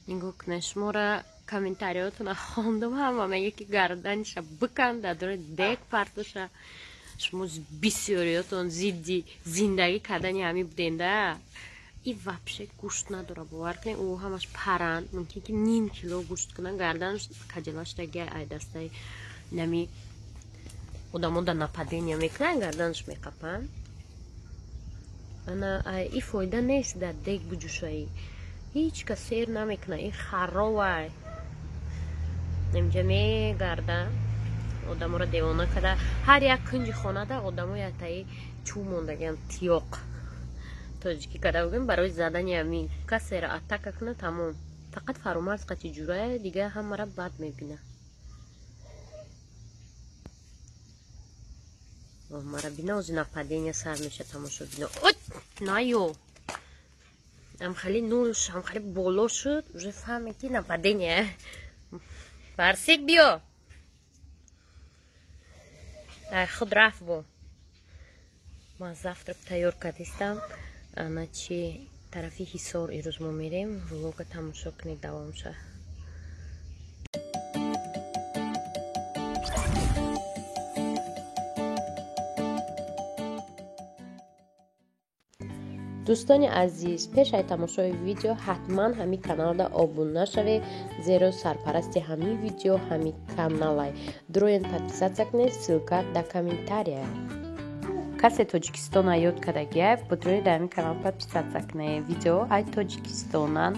Нигоҳ кунед, шуморо комментариётона хондум, ҳама мега ки гарданиша бикан, дар дори дек партоша. Шумо бисёриётон зидди зиндагӣ кардани ҳамин буденда. И вообще гӯшт надора, бовар кунед, ӯ ҳамаш паранд, мумкин ки ним кило гӯшт кунад, гарданаш каҷалаштаги ай дастаи нами одамо да нападения мекунанд, гарданаш меқапанд. Ана и фоида нест дар дег буҷӯшаӣ. Ҳеҷ кас сер намекунад, ин харовай. Инҷа мегарда, одаморо девона карда. Ҳар як кунҷи хонада одамо яктаи чӯб мондагиам, тиёқ. Тоҷикӣ карда бигӯем, барои задани ҳамин касеро атака кунад, тамом. Фақат Фаромарз қати ҷурая, дига ҳамаро бад мебинад. Мара бина, ози нападения сар меша, тамошобино. Ой, наё. Амхали нуш, амхали боло шуд, уже фаҳме ки нападения. Барсик биё. Ай худ рафт бо. Ман завтрак тайёр кардистам. Ана чи тарафи Ҳисор ирӯз мо мерем. Влога тамошо кунед, давом ша. Дӯстони азиз, пеш аз тамошои видео ҳатман ҳамин каналда обуна шавед, зеро сарпарасти ҳамин видео ҳамин каналай. Дроен подписаться кунед, ссылка дар комментария. Касе Тоҷикистона ёд кардагиай, будрои дар ҳамин канал подписаться кунед. Видео ай Тоҷикистонан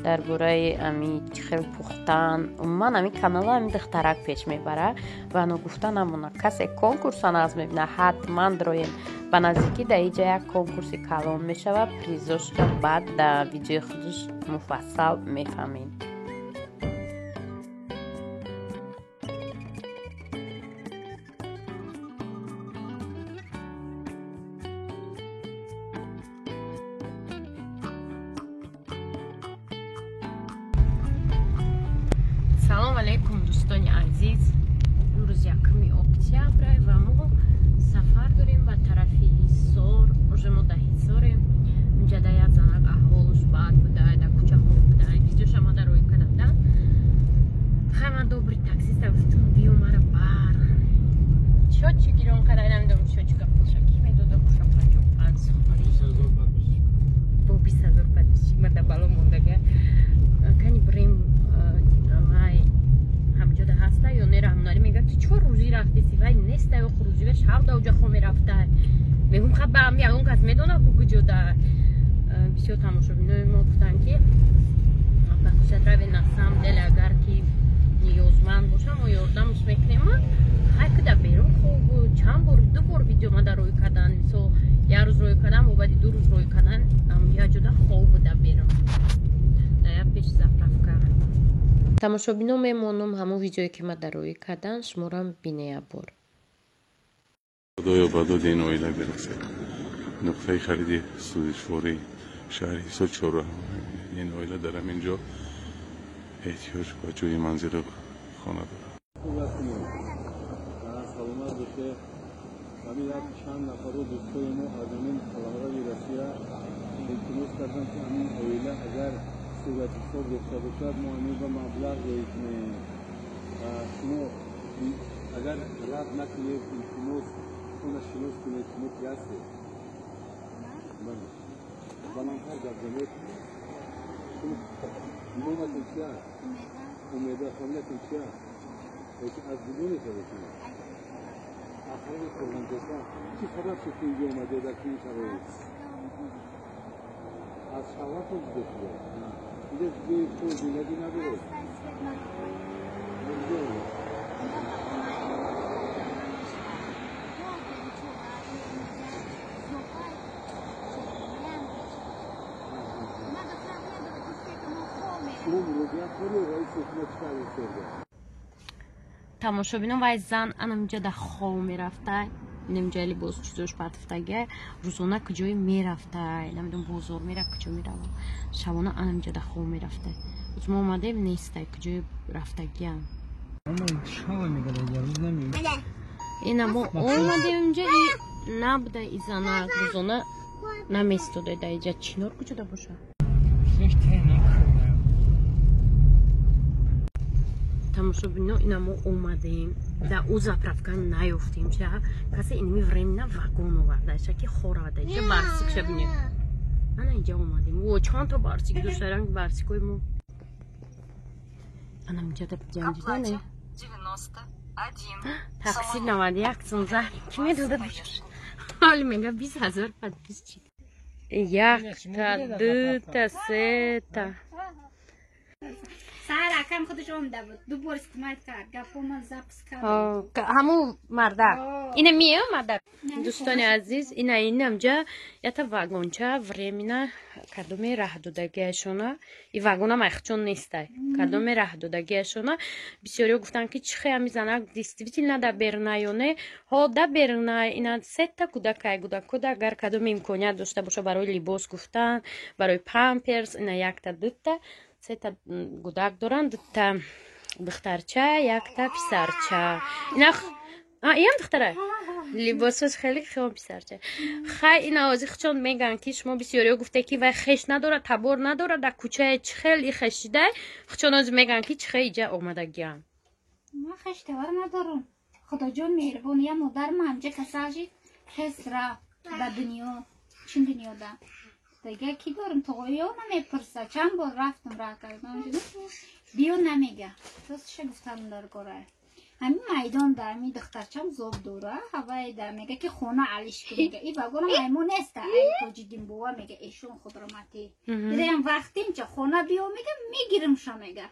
дар бораи ами чӣ хел пухтан, умуман ҳамин канала ҳамин духтарак пеш мебарад ва ногуфта намонад, касе конкурса нағз мебинад, ҳатман дроен. Ба наздикӣ дар инҷа як конкурси калон мешавад, призошро баъд дар видеои худаш муфассал мефаҳмед. Салом алейкум, дӯстони азиз. Имрӯз 1 октябр ва мо сафар дорем ба тарафи Ҳисор. Уже мо дар Ҳисорем. Инҷа дар як занак аҳволуш бад буда, дар кӯча хоб буда. Видеоша ма дар рӯй кардам, да? Хай, ман добрый таксиста гуфтам, биё мара бар. Чо чи гирон карда, намедонам чо чи гапоша. Ки медода куша 55 сомонӣ? Бо 20 000 подписчик ма дар бало мондага. Кани бирем, вай ҳамҷода ҳаста ё не? Раҳмоналӣ мегӯяд, ту чор рӯзӣ рафтеси, вай неста, ё хурӯзӣ ва шаб да уҷа хо мерафта. Мегӯм, ха ба ягон кас медонад ку куҷода. Бисёр тамошобинои мо гуфтанд ки ба кушад раве, на самом деле агар ки ниёзманд бошам, мо ёрдамш мекунем. Хай ки дар берун хоб буд, чанд бор, ду бор видео ма дар рӯй кардан, мисол як рӯз рӯй кардан, бо баъди 2 рӯз рӯй кардан, як ҷода хоб буд дар берун, дар як пеши заправка. Тамошобино, мемонам ҳамон видеое ки ма дар рӯй кардан, шуморам бинея бор. Худоё, ба доди ин оила бирасед. Нуқтаи хариди сӯзишвории шаҳри Ҳисор чорраҳа. Ин оила дар ҳамин ҷо эҳтиёҷ ба ҷои манзилу хона дорад. Саломат бошед. Ҳамин як чанд нафару дӯстои мо аз ҳамин қаламрави Россия илтимос карданд, ки ҳамин оила агар суратҳисоб дошта бошад, мо ҳамин ба маблағ ҷоӣ кунем. Шумо агар рад накунед, илтимос, хона шинос кунед, шумо ки ҳастед? Баландтар гап занед. Номатон чи аст? Умеда. Фамилиятон чи аст? Аз куҷо мешавед шумо? Ахраи Қурғонтеппа. Чӣ сабаб шуд, ки инҷо омадед дар чунин шароит? Аз шавҳартон ҷудо шудед? Инҷо ҷои кор, зиндагӣ надоред? Куҷо омадед? Шумо муроҷиат доред, раиси ҳукумат чӣ таъйин карда? Тамошобино, вай зан анаминҷа дар хов мерафта, инаминҷа либос чизош партофтага, рӯзона куҷое мерафта, намедонам, бозор мерафт, куҷо мерава, шабона анаминҷа дар хов мерафта. Рӯз мо омадем, нестай, куҷое рафтагиам. Ина мо омадем инҷа, набуда и занак, рӯзона намеистода дар иҷа. Чинор куҷода боша? Тамошобино, ина мо омадем, да ӯ заправка наёфтем, ча касе инми временно вагон овардаша, ки хоравада иҷа барсикша бинед. Ана инҷа омадем. О, чанд то барсик дошта, ранг барсикои мо. Ана инҷа ҷанҷидане. Такси 91 сум за. Ки медода бошад? Ҳоли мега 20 ҳазор подписчик. Якта, дута, сета. Саҳар акам худаш омада буд, ду бор истимоат кард, гапома запис кард. Ҳамун мардак ина мия мардак. Дӯстони азиз, ина инамҷа ята вагонча временно кадоме раҳ додагиашона. И вагонам айхчон нестай, кадоме раҳ додагиашона. Бисёриҳо гуфтанд, ки чӣ хея мизанак, действительно да берна ё не. Ҳо, да берна. Ина сета кӯдакай, кӯдакода агар кадоме имконият дошта боша барои либос гуфтан, барои памперс, ина якта, дута, сета гудак доранд, дута духтарча, якта писарча. Ина иам духтара, либосаш хеле хело писарча. Хай, ина ози хчон меган, ки шумо бисёриҳо гуфте, ки вай хеш надорад, табор надорад, дар кӯчае чӣ хел и хешидай. Хчон ози меган, ки чӣ хел иҷа омадагиам. Ман хеш тавар надорам, худоҷон меҳрибон. Я модарам ҳамҷа касал шид, хес рафт ба дунё, чин дунёда. Дига ки дорам? Тоғоё намепурса. Чанд бор рафтам, раҳ кардам, биё намега. Ростиша гуфтам, дар гора ҳамин майдон да ҳамин духтарчам зоб дора, ҳавай да мега, ки хона алиш ку, мега. И вагона маймон неста, ай тоҷидин бува, мега, эшон худроматӣ дидаям. Вақтинча хона биё, мега, мегирим ша, мега.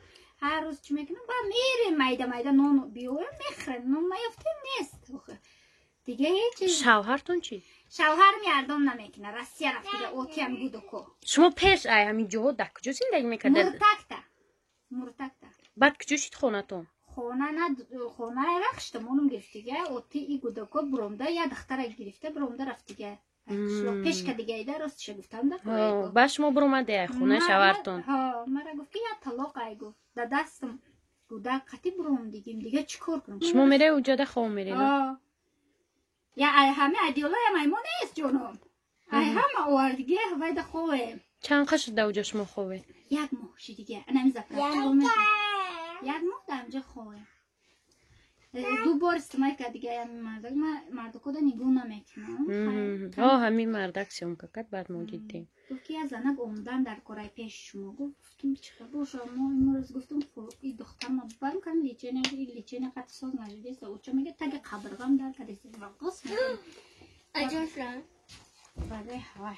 Ҳар рӯз чӣ мекунам, ба мерем, майда майда нон биёям, мехӯрем. Нон наёфтем, нест дига ҳеҷ. Шавҳартон чӣ? Шавҳарам ярдом намекуна, Россия рафтига, отиам гудоко. Шумо пеш ай ҳамин ҷоҳо дар куҷо зиндагӣ мекардед? Муртакта, Муртакта. Баъд куҷо шид хонатон? Хона на, хона рахшта монум гирифтига, оти и гудоко буромда, я духтара гирифта буромда рафтига. Пешка дига ида, ростиша гуфтам да. Ба шумо буромаде ай хонаи шавҳартон? Мара гуфт, ки я талоқ ай, гуфт, да дастам гудак қати буром дигим, дига чӣ кор кунам? Шумо мере уҷода хоб меред? Я ай ҳама адиёлая маймон нест, ҷоном. Ай ҳама овардига ҳавайда ховем. Чанд қа шуда уҷо шумо ховед? Як моҳ шидига. Анами заправка. Як моҳ дар инҷа ховем. Ду бор истимоат кард дига ами мардак. Ман мардакода нигоҳ намекунам. О, ҳамин мардак съёмка кард, баъд мо дидем. Гуфт, ки я занак омадан дар кораи пеши шумо. Гуфт, гуфтум, чӣ хел боша? Мо имрӯз гуфтум, и духтарма барм кардам лечение, и лечение қати соз нашудест. Оча мега, таги қабрғам дар кардест. Вақс. Барои ҳавай.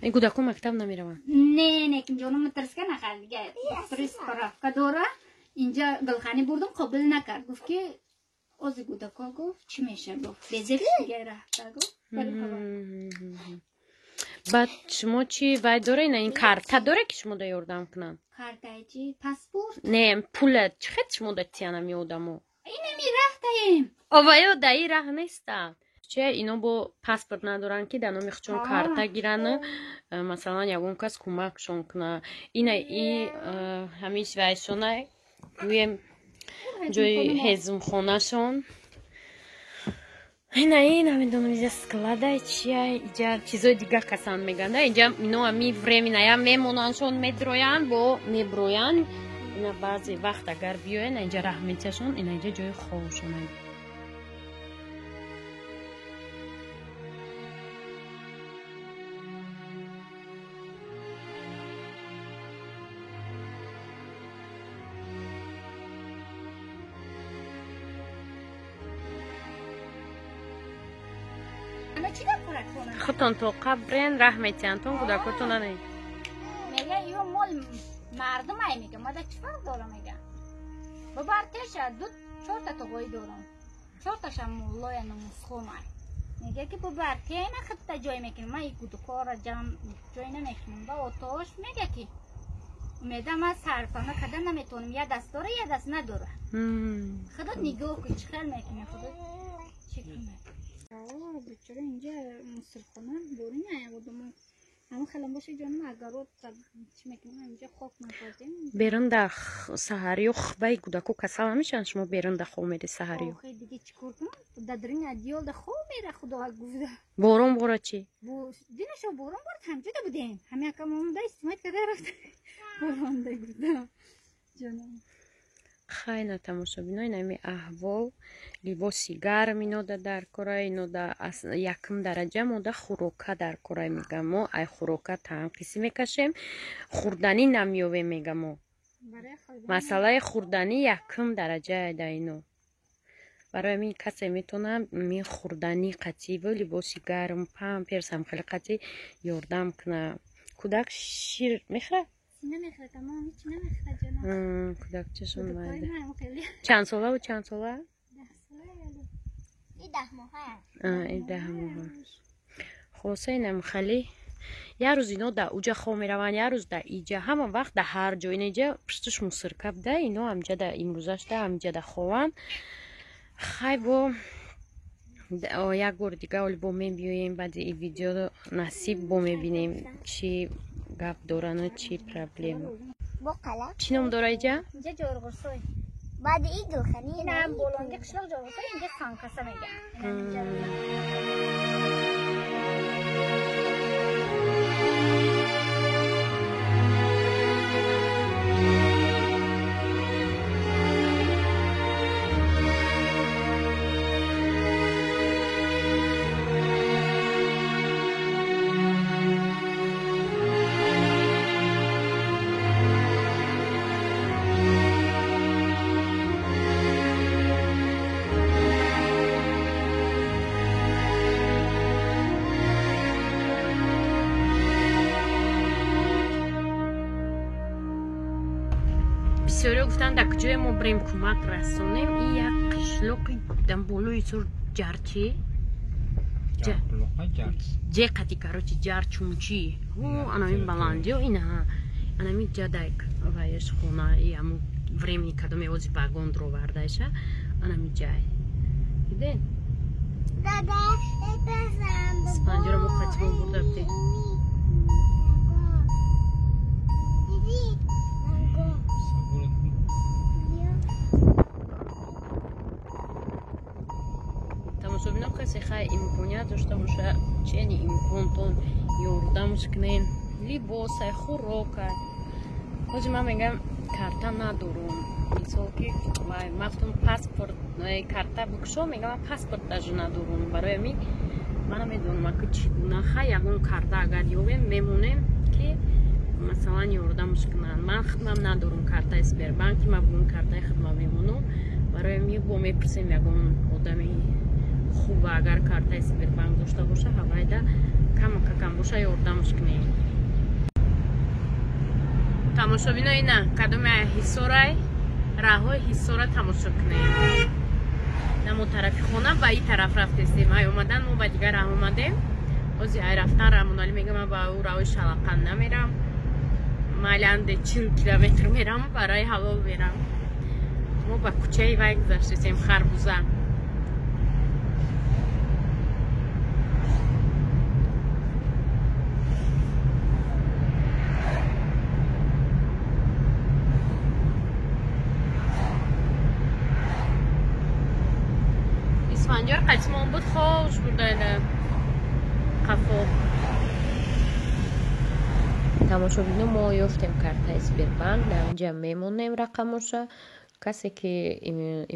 Ин кӯдако мактаб намераванд? Не, не, ҷонум метарска нахар дига. Справка дора. Инҷа гулхани бурдум, қобил накард. Гуфт, ки ози гудако, гуфт, чӣ меша, гуфт. Безеб дига рафта, гуфт. Баъд шумо чӣ вай доре, на ин карта доре, ки шумо да ёрдам кунанд? Картаи чӣ? Паспорт? Не, пула чӣ хел шумо да тиян ами одамо? Инами рафтаем. Оваё да и раҳ нестанд. Че ино бо паспорт надоранд, ки дар номи худшон карта гиранд, масалан, ягон кас кӯмакшон куна. Ина и ҳамин вайшона, гӯем, ҷои ҳезумхонашон. Ина и намедонам, иҷа склада чия, иҷа чизои дигар касанд меганда. Иҷа ино ами временная мемонандшон, медроянд, бо меброянд. Ина баъзе вақт агар биёянд, инҷа раҳ метиҳашон, ина иҷа ҷои хобшона. Худтон то қабрен раҳ метиҳандтон, кӯдакотон не? Мега, ё мол мардум ай, мега, мада чӣ фарқ дора, мега. Бабар теша ду чорта тоғои дорам. Чорташа муллоя намусхом ай. Мега, ки бабар тена хитта ҷой мекунам, ман и гудукора ҷам ҷой намекунам. Ба отош мега, ки умеда ман сарфама када наметонам, я даст дора, я даст надора. Худо нигоҳ кун, чӣ хел мекунӣ, худо чӣ кунад. Бечора инҷа мусирхона борин аяғодумо. Ҳамон хелам боша, ҷонам, агарот чӣ мекунам, инҷа хок мепозем. Берун да саҳариё хубаи кӯдако касал намешаванд, шумо берун да хоб меред саҳариё? Охи, диги чӣ кор кунам? Дар даруни адиёл да хоб мера, худо гуфта. Борон бора чӣ? Динашо борон борад, ҳамҷода будем. Ҳамин акам омада истимоат карда рафта. Борон да гуфта. Ҷонам. Хайна тамошобино, инами аҳвол, либоси гарм инода дар кора, инода якум дараҷа мода хӯрока дар кора мегам. Мо ай хӯрока танқисӣ мекашем, хӯрданӣ намеёвем мегам мо. Масъалаи хӯрданӣ якум дараҷае да ино. Барои ҳамин касе метавона ми хӯрданӣ қатъиву либоси гарм, памперс ҳам хеле қатъӣ ёрдам куна. Кӯдак шир мехӯрад? Намехӯрад, тамом ҳеч намехӯрад ҷонам. Кӯдакчашон майда. Чанд сола ва чанд сола? И 10 моҳа. И 10 моҳа. Хулоса инам хеле як рӯз ино да уҷа хоб мераванд, як рӯз да иҷа, ҳама вақт да ҳар ҷо. Ина иҷа пушташ мусирка буда, ино ҳамҷа да имрӯзаш да ҳамҷа да хованд. Хай бо як бор дига оли бо мебиёем, баъди и видео насиб бо мебинем чӣ гап дорану чӣ проблема. Чӣ ном дора иҷа? Инҷа Ҷорғурсой. Баъди и гулхани. Ина болонди қишлоқ Ҷорғурсой, инҷа Санкаса мегӯянд. Бисёриҳо гуфтанд, дар куҷое мо бирем кӯмак расонем. И як қишлоқи дар болои сур ҷарчи ҷеқати, короче, ҷарчунчи анами баландиё ина анами ҷадайк ваеш хона и аму времени кадоме ози вагон дровардаиша анами ҷай диден. Спанҷоро мо қатибон бурда будем. Тамошобино, касе хай имконият дошта боша, чени имконтон ёрдамш кунен, либосай, хӯрокай. Ҳозир ман мегӯям карта надорум, мисол ки ман гуфтам паспорт карта бикушо, мегӯям ман паспорт даже надорум. Барои ҳамин ман намедонам аки чӣ гуна. Хай ягон карта агар ёбем мемонем ки масалан ёрдамш кунанд. Ман худмам надорум картаи Сбербанки, ман бугун картаи худмам мемонам. Барои ҳамин бо мепурсем ягон одами хуба агар картаи Сбербанк дошта боша, ҳавайда камакакам боша ёрдамш кунем. Тамошобино, ина кадоме Ҳисорай, раҳҳои Ҳисора тамошо кунем. На мо тарафи хона ба и тараф рафтестем. Ай омадан мо ба дигар раҳ омадем. Ози ай рафтан Раҳмоналӣ мегӯям ман ба ӯ раҳои Шалақанд намерам, майланде 40 километр мерам, барои ҳалол мерам. Мо ба кӯчаи вай гузаштесем, Харбуза. Исфандиёр қатимон буд, хош бурдайда қафо. Тамошобино, мо ёфтем картаи Сбербанк, дар инҷа мемонем рақамоша. Касе ки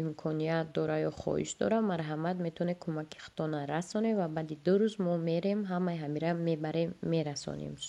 имконият дора ё хоҳиш дора, марҳамат, метавонед кӯмаки худтона расонед ва баъди 2 рӯз мо мерем, ҳамаи ҳамира мебарем, мерасонемш.